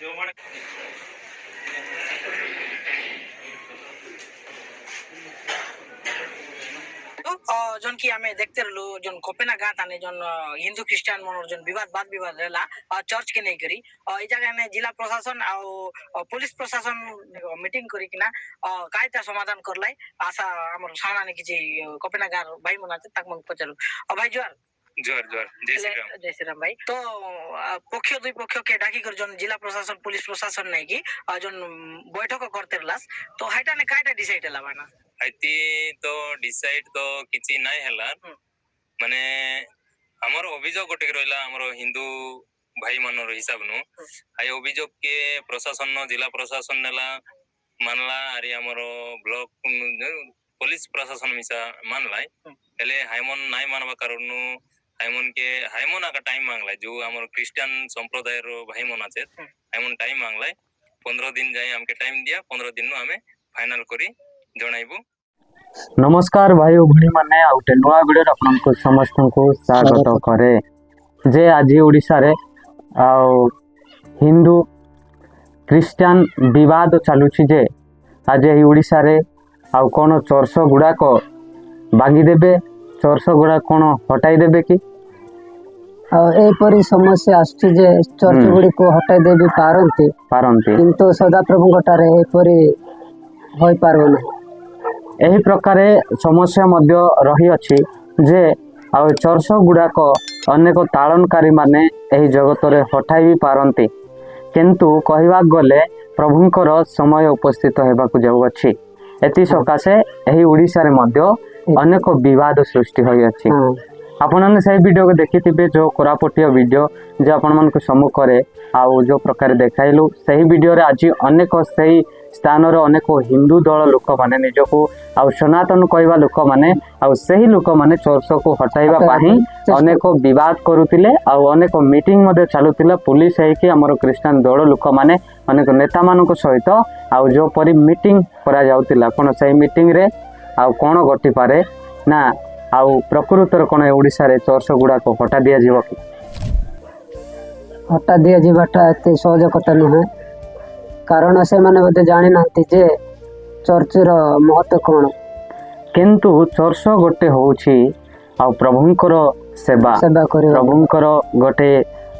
Zone की आमे देखते रहलु जोन कोपेना गाँ ताने जोन हिंदू क्रिश्चियन मनर जोन विवाद वाद विवाद रहला चर्च के नहीं करी ए जगह ने जिला प्रशासन आ पुलिस प्रशासन मीटिंग करी किना कायता समाधान करलाई आशा हमर सामना ने किछि कोपेना गाँ भाई मन আছে ताक मन पचारू। भाई जोहार। जोहार जोहार, जय श्री राम। जय श्री राम भाई। तो पक्ष दुई पक्ष के डाकी कर जोन जिला प्रशासन पुलिस प्रशासन नहीं की जोन बैठक करते रहलास तो हाइटा ने कायटा डिसाइड हला बाना? हाइती तो डिसाइड तो किछि नाय हला, माने हमर अभियोग गोटे रहिला हमर हिंदू भाई मनर हिसाब नु हाई अभियोग के प्रशासन न जिला प्रशासन नेला मानला आरी हमर ब्लॉक पुलिस प्रशासन मिसा मानला हेले हाइमन नाय मानबा कारण नु हाइमन के हाइमन आका टाइम मांगला जो हमर क्रिश्चियन संप्रदाय रो भाई मन আছে हाइमन टाइम मांगला 15 दिन जाय हमके टाइम दिया 15 दिन नु हमें फाइनल करी जणाइबु। नमस्कार भाई भଉଣୀ माने आउ गोटे नुआ वीडियो आपनकु समस्तଙ୍କୁ स्वागत करे जे आज ओडिशा रे आउ हिंदू क्रिश्चियन विवाद चालुछि जे आज एही ओडिशा रे आउ कोन चर्च गुड़ाक भांगी देबे, चर्च गुड़ा कोन हटाई देबे कि एपरि समस्या आसुଛି जे चर्च गुड़ी को हटाई देबी पारंती पारंती किंतु सदाप्रभुଙ୍କ ठारे एपरि होई पारबो नाही। एही प्रकारे समस्या मध्य रही अछि जे आउ चर्च गुड़ाक अनेक ताड़नकारी माने एही जगतरे हटाई भी पारंती किंतु कहिबाक गले प्रभुंकर समय उपस्थित हेबाकु जाउଅଛି। एति सकाशे एही ओडिशा रे मध्य अनेक विवाद सृष्टि होई अछि। आपण से वीडियो को देखिथिबे जो कोरापटिया वीडियो जो आपण मानक सम्मुख रे आउ जो प्रकार देखाइलु सेही वीडियो रे आज अनेक सेही स्थान रे अनेक हिंदू दल लोक माने निजको आउ सनातन कहवा लोक माने आउ सेही लोक माने चर्च को हटाइबा पाही अनेक विवाद करुतिले आउ अनेक मीटिंग मध्ये चालुतिला। पुलिस हे कि हमर क्रिश्चियन दल लोक माने अनेक नेता मानक सहित आउ जो परि मीटिंग करा जाउतिला कोन सेही मीटिंग रे आउ कोन घटी पारे ना आउ प्रकृतर कोन ओडिशा रे चर्च गुड़ाक हटा दिया जीव कि? हटा दिया जीवाटा एते सहज कथा नुहे, कारण से माने बोधे जानि नांती जे चर्च रो महत्व कोन। किंतु चर्च गोटे होउछि आउ प्रभुंकर सेवा सेवा करियो, प्रभुंकर गोटे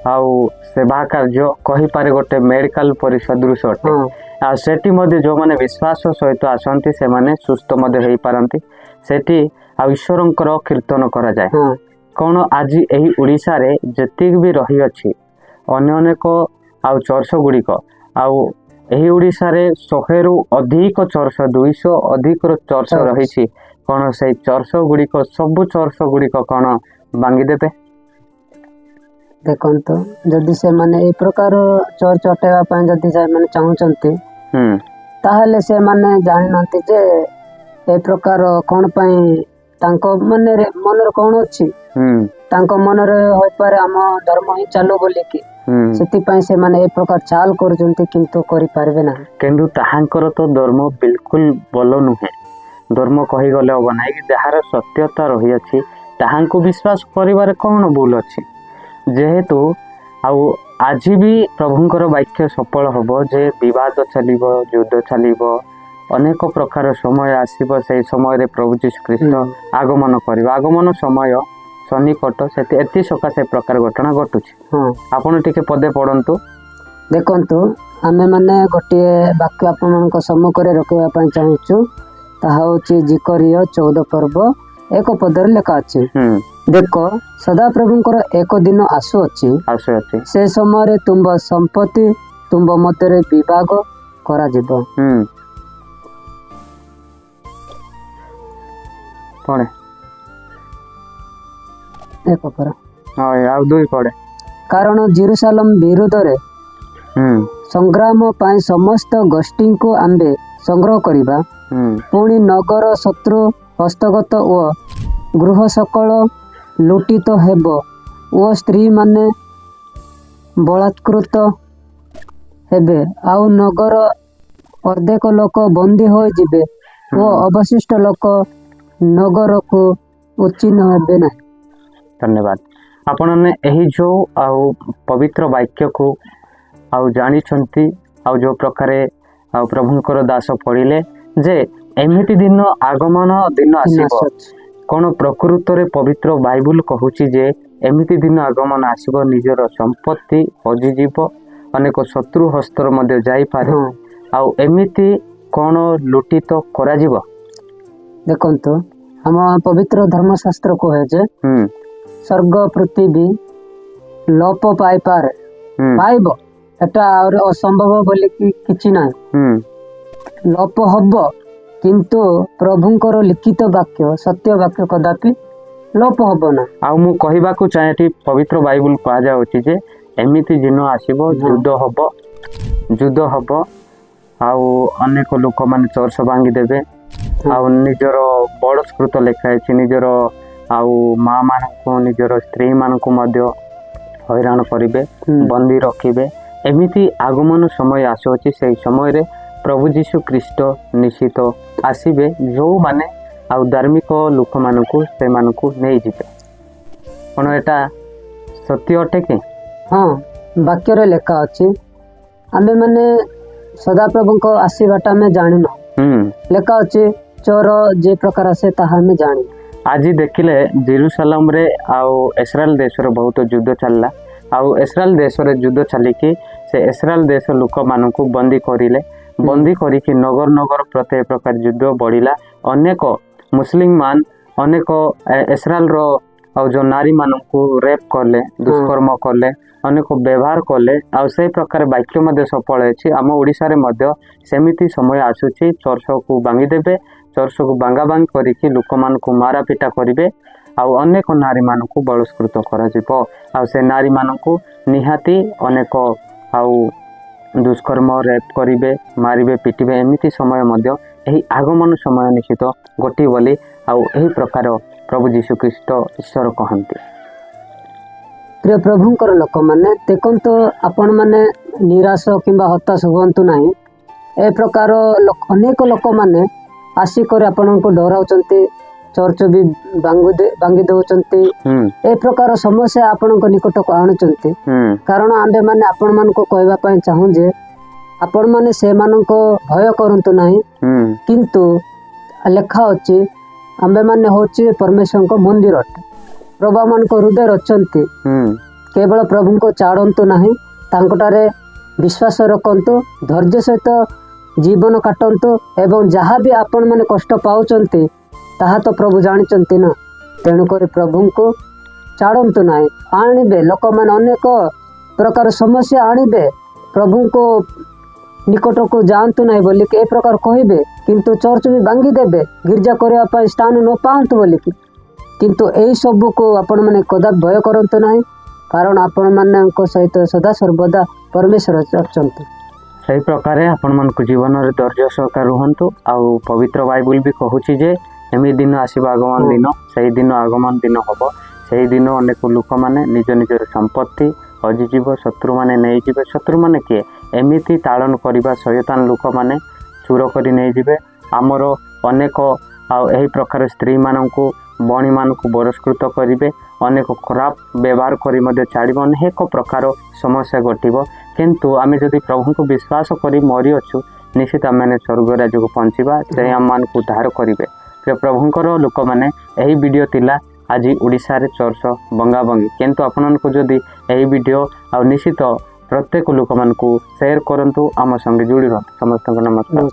आउ सेवा कार्य कहि पारे गोटे मेडिकल परिसदृश अटे। आ सेठी मध्ये जो माने विश्वास सहित आसंती से माने सुस्थ मध्ये हेई पारंती सेठी आ ईश्वरंकर कीर्तन करा जाए। कोन आज एही ओडिशा रे जतिक भी रही अछि अन्य अनेक आउ चर्च गुड़िक आउ एही ओडिशा रे 100 रु अधिक चर्च 200 अधिक रो चर्च रहिछि कोन सेई चर्च गुड़िक सब चर्च गुड़िक कोन भांगी देबे? देखंतु जदि से माने ए प्रकार चर्च हटाइबा पाई जदि से माने चाहुचंती ताहले से माने जानि जे ए प्रकार कोन पाई तांको मनरे मनर कोन अछि तांको मनरे होय पारे हम धर्म ही चालू बोली की सेति पाई से माने ए प्रकार चाल करजंती किंतु करि पारबे ना। किंतु ताहांकर तो धर्म बिल्कुल बल नुहे, धर्म कहि गले हबो नाही कि যাହାର सत्यता रही अछि ताहांकु विश्वास करिबारे कोन भूल अछि? जेहेतु आउ आज भी प्रभुंकर वाक्य सफल हबो जे विवाद चलिबो युद्ध चलिबो अनेक प्रकार समय आसीबो सेई समय रे प्रभु यीशु ख्रीष्ट आगमन करिबो। आगमन समय सन्निकट सेति एति सकाशे प्रकार घटना घटुछि। आपण टिके पदे पढ़ंतु। देखंतु आमे माने गोटे वाक्य आपण सम्मुखरे रखिबा पाई चाहूछु ताहा होची जिकरिय 14 पर्व 1 पदरे लेखा अछि। देखो सदाप्रभुंकर एक दिन आसुଅଛି आसुଅଛି से समय रे तुंब संपत्ति तुंब मତରେ विभाग कराଯିବ। पढ़े एक पर हां आउ दुई पढ़े। कारण जेरूशलेम विरुद्धरे संग्राम पाई समस्त गोष्ठीଙ୍କୁ आंबे संग्रह करिबा पुणी नगर शत्रु हस्तगत ओ गृह सकल लुटित हेब ओ स्त्री माने बलात्कृत हेबे आउ नगर अर्धेक लोक बंदी होई जिबे ओ अवशिष्ट लोक नगरକୁ उच्चिन्न हेबे ना। धन्यवाद। आपण एही जो आउ पवित्र वाक्य को ଆଉ ଜାଣିଛନ୍ତି, ଆଉ ଯେଉଁ ପ୍ରକାରେ ଆଉ ପ୍ରଭୁଙ୍କର ଦାସ ପଢ଼ିଲେ ଯେ ଏମିତି ଦିନ ଆଗମନ ଦିନ ଆସିବ। କ'ଣ ପ୍ରକୃତରେ ପବିତ୍ର ବାଇବୁଲ କହୁଛି ଯେ ଏମିତି ଦିନ ଆଗମନ ଆସିବ, ନିଜର ସମ୍ପତ୍ତି ହଜିଯିବ, ଅନେକ ଶତ୍ରୁ ହସ୍ତର ମଧ୍ୟ ଯାଇପାରେ, ଆଉ ଏମିତି କ'ଣ ଲୁଟିତ କରାଯିବ? ଦେଖନ୍ତୁ, ଆମ ପବିତ୍ର ଧର୍ମଶାସ୍ତ୍ର କୁହେ ଯେ ସ୍ୱର୍ଗ ପୃଥିବୀ ଲୋପ ପାଇପାରେ, ପାଇବ, ଏଟା ଆହୁରି ଅସମ୍ଭବ ବୋଲି କିଛି ନାହିଁ, ଲୋପ ହବ, କିନ୍ତୁ ପ୍ରଭୁଙ୍କର ଲିଖିତ ବାକ୍ୟ ସତ୍ୟ ବାକ୍ୟ କଦାପି ଲୋପ ହବ ନା। ଆଉ ମୁଁ କହିବାକୁ ଚାହେଁ, ଏଠି ପବିତ୍ର ବାଇବୁଲ କୁହାଯାଉଛି ଯେ ଏମିତି ଦିନ ଆସିବ, ଯୁଦ୍ଧ ହବ, ଯୁଦ୍ଧ ହବ, ଆଉ ଅନେକ ଲୋକମାନେ ଚର୍ଚ୍ଚ ଭାଙ୍ଗିଦେବେ, ଆଉ ନିଜର ବଳସ୍କୃତ ଲେଖା ହେଇଛି, ନିଜର ଆଉ ମା ମାନଙ୍କୁ, ନିଜର ସ୍ତ୍ରୀ ମାନଙ୍କୁ ମଧ୍ୟ ହଇରାଣ କରିବେ, ବନ୍ଦୀ ରଖିବେ। ଏମିତି ଆଗମନ ସମୟ ଆସୁଅଛି, ସେହି ସମୟରେ ପ୍ରଭୁ ଯୀଶୁ ଖ୍ରୀଷ୍ଟ ନିଶ୍ଚିତ ଆସିବେ, ଯେଉଁମାନେ ଆଉ ଧାର୍ମିକ ଲୋକମାନଙ୍କୁ ସେମାନଙ୍କୁ ନେଇଯିବେ। କ'ଣ ଏଟା ସତ୍ୟ ଅଟେ କି? ହଁ, ବାକ୍ୟରେ ଲେଖା ଅଛି। ଆମେମାନେ ସଦାପ୍ରଭୁଙ୍କ ଆସିବାଟା ଆମେ ଜାଣିନୁ। ଲେଖା ଅଛି, ଚୋର ଯେ ପ୍ରକାର ଆସେ ତାହା ଆମେ ଜାଣିନୁ। ଆଜି ଦେଖିଲେ ଜେରୁସାଲମରେ ଆଉ ଇସ୍ରାଏଲ ଦେଶରେ ବହୁତ ଯୁଦ୍ଧ ଚାଲିଲା, ଆଉ ଇସ୍ରାଏଲ ଦେଶରେ ଯୁଦ୍ଧ ଚାଲିକି ସେ ଇସ୍ରାଏଲ ଦେଶ ଲୋକମାନଙ୍କୁ ବନ୍ଦୀ କରିଲେ। ବନ୍ଦୀ କରିକି ନଗର ନଗର ପ୍ରତ୍ୟେକ ପ୍ରକାର ଯୁଦ୍ଧ ବଢ଼ିଲା। ଅନେକ ମୁସଲିମ ମାନ ଅନେକ ଇସ୍ରାଏଲର ଆଉ ଯେଉଁ ନାରୀମାନଙ୍କୁ ରେପ୍ କଲେ, ଦୁଷ୍କର୍ମ କଲେ, ଅନେକ ବ୍ୟବହାର କଲେ, ଆଉ ସେଇ ପ୍ରକାର ବାକ୍ୟ ମଧ୍ୟ ସଫଳ ହେଇଛି। ଆମ ଓଡ଼ିଶାରେ ମଧ୍ୟ ସେମିତି ସମୟ ଆସୁଛି, ଚର୍ଚ୍ଚକୁ ଭାଙ୍ଗିଦେବେ, ଚର୍ଚ୍ଚକୁ ଭାଙ୍ଗା ଭାଙ୍ଗି କରିକି ଲୋକମାନଙ୍କୁ ମାରାପିଟା କରିବେ, ଆଉ ଅନେକ ନାରୀମାନଙ୍କୁ ବଳାତ୍କୃତ କରାଯିବ, ଆଉ ସେ ନାରୀମାନଙ୍କୁ ନିହାତି ଅନେକ ଆଉ ଦୁଷ୍କର୍ମ ରେପ୍ କରିବେ, ମାରିବେ, ପିଟିବେ। ଏମିତି ସମୟ ମଧ୍ୟ ଏହି ଆଗମନ ସମୟ ନିଶ୍ଚିତ ଘଟିବ ବୋଲି ଆଉ ଏହି ପ୍ରକାର ପ୍ରଭୁ ଯୀଶୁ ଖ୍ରୀଷ୍ଟ ଈଶ୍ୱର କହନ୍ତି। ପ୍ରିୟ ପ୍ରଭୁଙ୍କର ଲୋକମାନେ ଦେଖନ୍ତୁ, ଆପଣମାନେ ନିରାଶ କିମ୍ବା ହତାଶ ହୁଅନ୍ତୁ ନାହିଁ। ଏ ପ୍ରକାର ଅନେକ ଲୋକମାନେ ଆସିକରି ଆପଣଙ୍କୁ ଡରାଉଛନ୍ତି, ଚର୍ଚ୍ଚ ବି ଭାଙ୍ଗି ଦେଉଛନ୍ତି, ଏ ପ୍ରକାର ସମସ୍ୟା ଆପଣଙ୍କ ନିକଟକୁ ଆଣୁଛନ୍ତି। କାରଣ ଆମ୍ଭେମାନେ ଆପଣମାନଙ୍କୁ କହିବା ପାଇଁ ଚାହୁଁ ଯେ ଆପଣମାନେ ସେମାନଙ୍କ ଭୟ କରନ୍ତୁ ନାହିଁ, କିନ୍ତୁ ଲେଖା ଅଛି ଆମ୍ଭେମାନେ ହଉଛି ପରମେଶ୍ୱରଙ୍କ ମନ୍ଦିର, ପ୍ରଭୁ ଆମମାନଙ୍କ ହୃଦୟରେ ଅଛନ୍ତି। କେବଳ ପ୍ରଭୁଙ୍କୁ ଛାଡ଼ନ୍ତୁ ନାହିଁ, ତାଙ୍କଠାରେ ବିଶ୍ୱାସ ରଖନ୍ତୁ, ଧୈର୍ଯ୍ୟ ସହିତ ଜୀବନ କାଟନ୍ତୁ, ଏବଂ ଯାହା ବି ଆପଣମାନେ କଷ୍ଟ ପାଉଛନ୍ତି ତାହା ତ ପ୍ରଭୁ ଜାଣିଛନ୍ତି ନା। ତେଣୁକରି ପ୍ରଭୁଙ୍କୁ ଛାଡ଼ନ୍ତୁ ନାହିଁ। ଆଣିବେ ଲୋକମାନେ ଅନେକ ପ୍ରକାର ସମସ୍ୟା ଆଣିବେ, ପ୍ରଭୁଙ୍କୁ ନିକଟକୁ ଯାଆନ୍ତୁ ନାହିଁ ବୋଲିକି ଏ ପ୍ରକାର କହିବେ, କିନ୍ତୁ ଚର୍ଚ୍ଚ ବି ଭାଙ୍ଗିଦେବେ, ଗିର୍ଜା କରିବା ପାଇଁ ସ୍ଥାନ ନ ପାଆନ୍ତୁ ବୋଲିକି। କିନ୍ତୁ ଏଇ ସବୁକୁ ଆପଣମାନେ କଦାପି ଭୟ କରନ୍ତୁ ନାହିଁ, କାରଣ ଆପଣମାନଙ୍କ ସହିତ ସଦା ସର୍ବଦା ପରମେଶ୍ୱର ଅଛନ୍ତି। ସେହି ପ୍ରକାରେ ଆପଣମାନଙ୍କୁ ଜୀବନରେ ଧୈର୍ଯ୍ୟ ସହକାରେ ରୁହନ୍ତୁ। ଆଉ ପବିତ୍ର ବାଇବୁଲ ବି କହୁଛି ଯେ ଏମିତି ଦିନ ଆସିବ, ଆଗମନ ଦିନ, ସେହି ଦିନ ଆଗମନ ଦିନ ହବ। ସେହି ଦିନ ଅନେକ ଲୋକମାନେ ନିଜ ନିଜର ସମ୍ପତ୍ତି ହଜିଯିବ, ଶତ୍ରୁମାନେ ନେଇଯିବେ। ଶତ୍ରୁମାନେ କିଏ? ଏମିତି ତାଳନ କରିବା ଶୟତାନ ଲୋକମାନେ ଚୁର କରି ନେଇଯିବେ। ଆମର ଅନେକ ଆଉ ଏହି ପ୍ରକାର ସ୍ତ୍ରୀମାନଙ୍କୁ, ଭଉଣୀମାନଙ୍କୁ ବଳାତ୍କୃତ କରିବେ, ଅନେକ ଖରାପ ବ୍ୟବହାର କରି ମଧ୍ୟ ଛାଡ଼ିବ, ଅନେକ ପ୍ରକାର ସମସ୍ୟା ଘଟିବ। କିନ୍ତୁ ଆମେ ଯଦି ପ୍ରଭୁଙ୍କୁ ବିଶ୍ୱାସ କରି ମରିଅଛୁ, ନିଶ୍ଚିତ ଆମେମାନେ ସ୍ୱର୍ଗ ରାଜ୍ୟକୁ ପହଞ୍ଚିବା, ସେ ଆମମାନଙ୍କୁ ଉଦ୍ଧାର କରିବେ। ପ୍ରିୟ ପ୍ରଭୁଙ୍କର ଲୋକମାନେ, ଏହି ଭିଡ଼ିଓ ଥିଲା ଆଜି ଓଡ଼ିଶାରେ ଚର୍ଚ୍ଚ ଭଙ୍ଗାଭଙ୍ଗି। କିନ୍ତୁ ଆପଣଙ୍କୁ ଯଦି ଏହି ଭିଡ଼ିଓ ଆଉ ନିଶ୍ଚିତ ପ୍ରତ୍ୟେକ ଲୋକମାନଙ୍କୁ ସେୟାର କରନ୍ତୁ, ଆମ ସଙ୍ଗେ ଯୋଡ଼ି ରୁହନ୍ତୁ। ସମସ୍ତଙ୍କୁ ନମସ୍କାର।